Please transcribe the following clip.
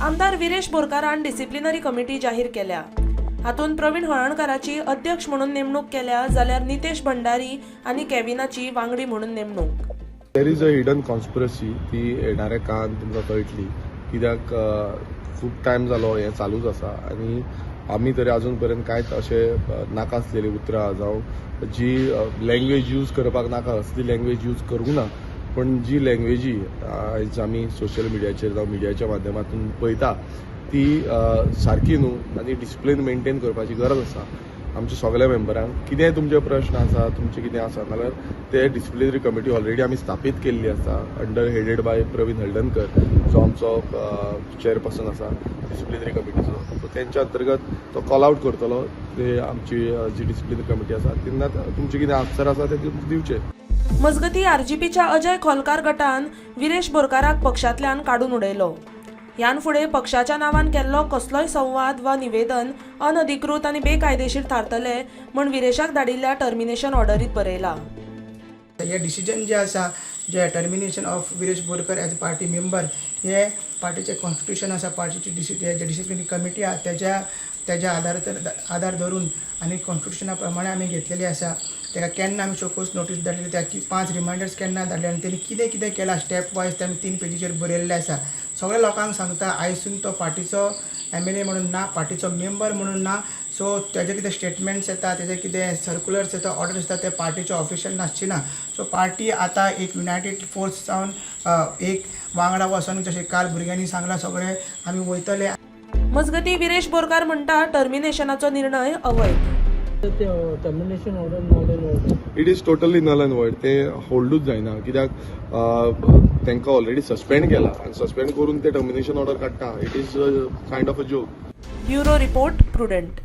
आमदार Viresh बोरकारान disciplinary committee जाहीर केल्या. हातूंत प्रवीण हळर्णकाराची अध्यक्ष म्हणून नेमणूक केल्या, जाल्यार नितेश भंडारी आनी केविनाची वांगडी म्हणून नेमणूक. There is a hidden conspiracy. ती येणाऱ्या काळान तुमकां कळटली, कित्याक खूब टायम जालो हें चालूच आसा आनी आमी तरी अजून पर्यंत कांयच अशें नाका आसलेलीं उतरां जावं जी लँग्वेज यूज करपाक नाका असली लँग्वेज यूज करूंक ना. पण जी लँग्वेजी आयज आमी सोशल मिडियाचेर जावं मिडियाच्या माध्यमातून पळयता, ती सारकी न्हू आनी डिसिप्लीन मेंटेन करपाची गरज आसा आमच्या सगळ्या मेंबरांक. कितेंय तुमचे प्रश्न आसा, तुमचे कितें आसा जाल्यार ते डिसिप्लिनरी कमिटी ऑलरेडी आमी स्थापीत केल्ली आसा, अंडर हेडेड बाय प्रवीण हळदणकर, जो आमचो चेअरपर्सन आसा डिसिप्लिनरी कमिटीचो. सो तेंच्या अंतर्गत तो कॉल आउट करतलो. ते आमची जी डिसिप्लिनरी कमिटी आसा, तेन्ना तुमचे कितें आन्सर आसा ते दिवचे. मजगती, आरजीपीच्या अजय खोलकार गटान विरेश बोरकाराक पक्षांतल्यान काडून उडयलो. ह्यान फुडें पक्षाच्या नांवान केल्लो कसलोय संवाद वा निवेदन अनधिकृत आनी बेकायदेशीर थारतले म्हूण विरेशाक धाडिल्ल्या टर्मिनेशन ऑर्डरीत बरयला. हे डिसिजन जे आसा, जे termination of Viresh Borkar as party member, हे पार्टीचें कॉन्स्टिट्युशन आसा, पार्टीची जे डिसिप्लिनरी कमिटी आहा, तेज्या आधार धरून आनी कॉन्स्टिट्युशना प्रमाणे आमी घेतलेली आसा. तेका केन्ना आमी शोकोज नोटीस धाडली, त्या पांच रिमायंडर्स केन्ना धाडले आनी तेणी कितें कितें केलां स्टेप वायज, ते आमी 3 पेजीचेर बरयल्लें आसा. सगळ्या लोकांक सांगता, आयजसून तो पार्टीचो एमएलए म्हणून ना, पार्टीचो मेंबर म्हणून ना. सो तेजे कितें स्टेटमेंट्स येता, तेजे कितें सर्कुलर्स येता, ऑर्डर्स येता, ते पार्टीचे ऑफिशियल नासची ना. सो पार्टी आतां एक युनायटेड फोर्स जावन एक वांगडा वचोन, जशें काल भुरग्यांनी सांगलां, सगळे आमी वयतले. मजगती, विरेश बोरकार म्हणटा, टर्मिनेशनाचो निर्णय अवैध. Termination order null and void. It is totally null and void. ते होल्डूच जायना, कित्याक तांकां ऑलरेडी सस्पेंड केला आनी सस्पेंड करून ते टर्मिनेशन ऑर्डर काडटा. It is kind of a joke. Bureau report, Prudent.